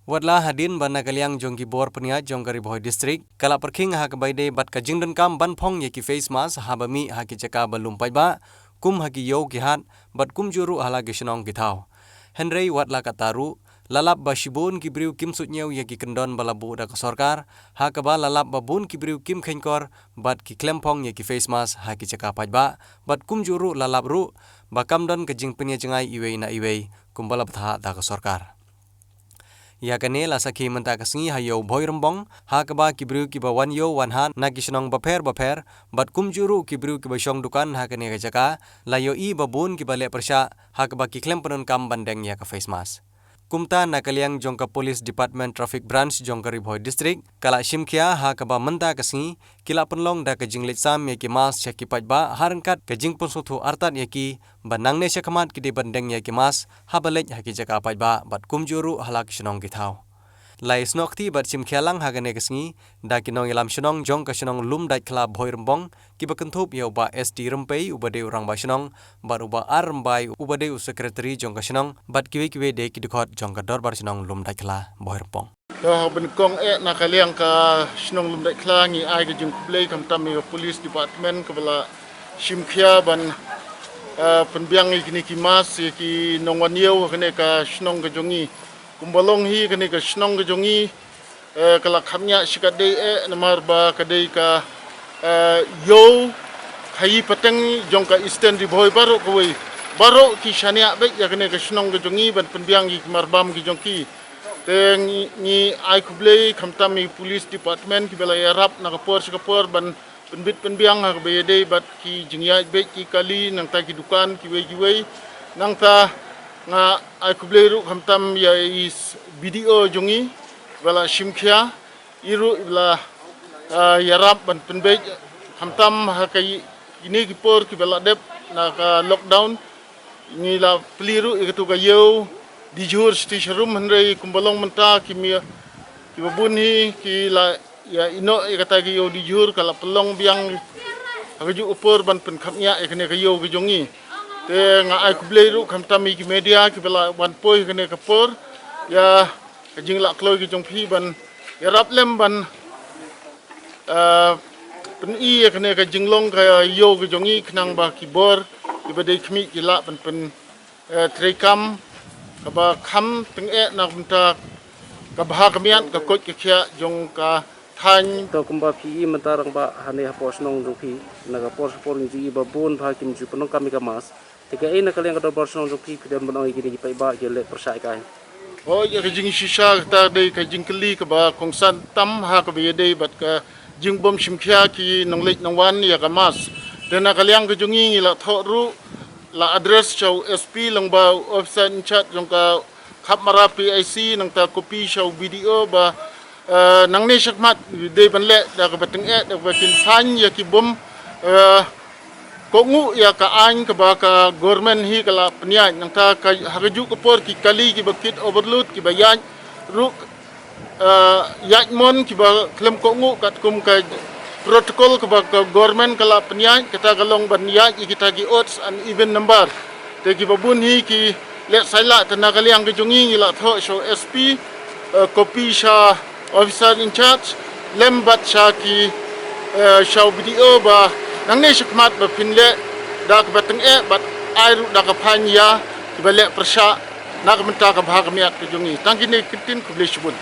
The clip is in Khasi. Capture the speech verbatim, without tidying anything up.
Watla hadien ba na ka liang jong ki bor pynïaid jong ka Ri Bhoi District ka la pyrkhing ha kaba ïadei bad ka jingdonkam ban phong ïa ki face mask haba mih ha ki jaka ba lum paidbah, kum ha ki ïew ki hat bad kumjuh ruh ha la ki shnong ki thaw. Hynrei watla katta ruh, la lap ba shibun ki briew kim suidñiew ïa ki kyndon ba la buh da ka sorkar, ha kaba la lap ba bun ki briew kim kheiñkor bad ki khlem phong ïa ki face mask ha ki jaka paidbah, bad kumjuh ruh la lap ruh ba kam don ka jingpynïajngai iwei na iwei kumba la bthah da ka sorkar. Ïa kane la sakhi mynta ka sngi ha ïew Bhoirymbong, ha kaba ki briew kiba wan ïew wan hat na ki shnong bapher bapher bad kumjuh ruh ki briew kiba shong dukan ha kane ka jaka la ïohi ba bun kiba leh pyrshah ha kaba ki khlem pyndonkam ban deng ïa ka face mask. Kumta na ka liang jong ka Police Department Traffic Branch jong ka Ri Bhoi District ka la shimkhia ha kaba mynta ka sngi ki la pynlong da ka jingleit sam ïa ki mask sha ki paidbah ha ryngkat ka jingpynsngewthuh artat ïa ki ba nangne shakhmat ki dei ban deng ïa ki mask haba leit ha ki jaka paidbah bad kumjuh ruh ha la ki shnong ki thaw. La ïasnoh kti bad shimkhia lang ha kane ka sngi da ki nongïalam shnong jong ka shnong Lumdaitkhla Bhoirymbong kiba kynthup ïa u Bah S T Rympei uba dei u rangbah shnong bad u Bah R Rymbai uba dei u secretary jong ka shnong bad kiwei kiwei de ki dkhot jong ka dorbar shnong Lumdaitkhla Bhoirymbong. Ka haba nyngkong eh na ka liang ka shnong Lumdaitkhla ngi ai ka jingkhublei khamtam ïa ka police department kaba la shimkhia ban, eh, pynbiang ïa kine ki mask ïa ki nongwan ïew ha kane ka shnong ka jong ngi. Kumba long hi kane ka shnong ka jong ngi, eh, ka la khapngiah shikatdei eh namar ba ka dei ka, eh, ïew khaïi pateng jong ka Eastern Ri Bhoi baroh kawei. Baroh ki shaniah beit ïa kane ka shnong ka jong ngi ban pynbiang ïa ki marbam ki jong ki. Te ngi, ngi ai khublei khamtam ïa ki police department kiba la ïarap na ka por sha ka por ban pynbit pynbiang ha kaba ïadei bad ki jingïaid beit ki kali nangta ki dukan kiwei kiwei. Nangta nga ai khublei ruh khamtam ïa i B D O jong ngi ba la shimkhia, i ruh i ba la, ah, ïarap ban pynbeit khamtam ha ka i, kine ki por kiba la dep na ka lockdown. Ngi la plie ruh ïa katu ka ïew dijhur shatei sharum hynrei kumba long mynta ki mih kiba bun hi ki la ïa ïehnoh ïa kata ka ïew dijhur ka la pynlong biang ha kajuh ka por ban pynkhapngiah ïa kane ka ïew ka jong ngi. Te nga ai khublei ruh khamtam ïa ki media kiba la wan poi ha kane ka por ïa ka jinglah kloi ka jong phi ban ïarap lem ban, eh, pyni ïa kane ka jinglong ka ïew ka jong ngi khnang ba ki bor kiba dei khmih ki lah ban pyn, eh, treikam kaba kham tyngeh na ka bynta ka bha ka miat ka koit ka khiah jong ka thaiñ. To kumba phi i mynta rangbah hane hapoh shnong jong phi na ka por sha por ngi ju i ba bun bha kim ju pyndonkam ïa ka mask. Te kaei na ka liang ka dorbar shnong jong phi phi don ban ong ïa kine ki paidbah ki leh pyrshah ïa ka aiñ? Hooid, ïa ka jingshisha kata dei ka jingkylli kaba kongsan tam ha kaba ïadei bad ka jingbym shimkhia ki nongleit nongwan ïa ka mask. Te na ka liang ka jong ngi ngi la thoh ruh, la address sha u S P lyngba u officer in charge jong ka Khapmara P I C nangta copy sha u B D O ba, eh, nangne shakhmat dei ban leh da kaba tyngeh da kaba kin saiñ ïa ki bym, eh, kohnguh ïa ka aiñ kaba ka government hi ka la pynïaid nangta ka ha kajuh ka por ki kali kiba kit overload kiba ïaid ruh, eh, ïaid mon kiba khlem kohnguh katkum ka protocol kaba ka government ka la pynïaid kata ka long ban ïaid ïa kita ki odds and even number. Te kiba bun hi ki leh saila te na ka liang ka jong ngi ngi la thoh sha u S P, eh, copy sha officer in charge lem bad sha ki, eh, sha u B D O ba nangne shakhmat ba phin leh da kaba tyngeh bad ai ruh da ka phaiñ ïa kiba leh pyrshah na ka bynta ka bha ka miat ka jong ngi. Tang kine ki ktien, khublei shibun.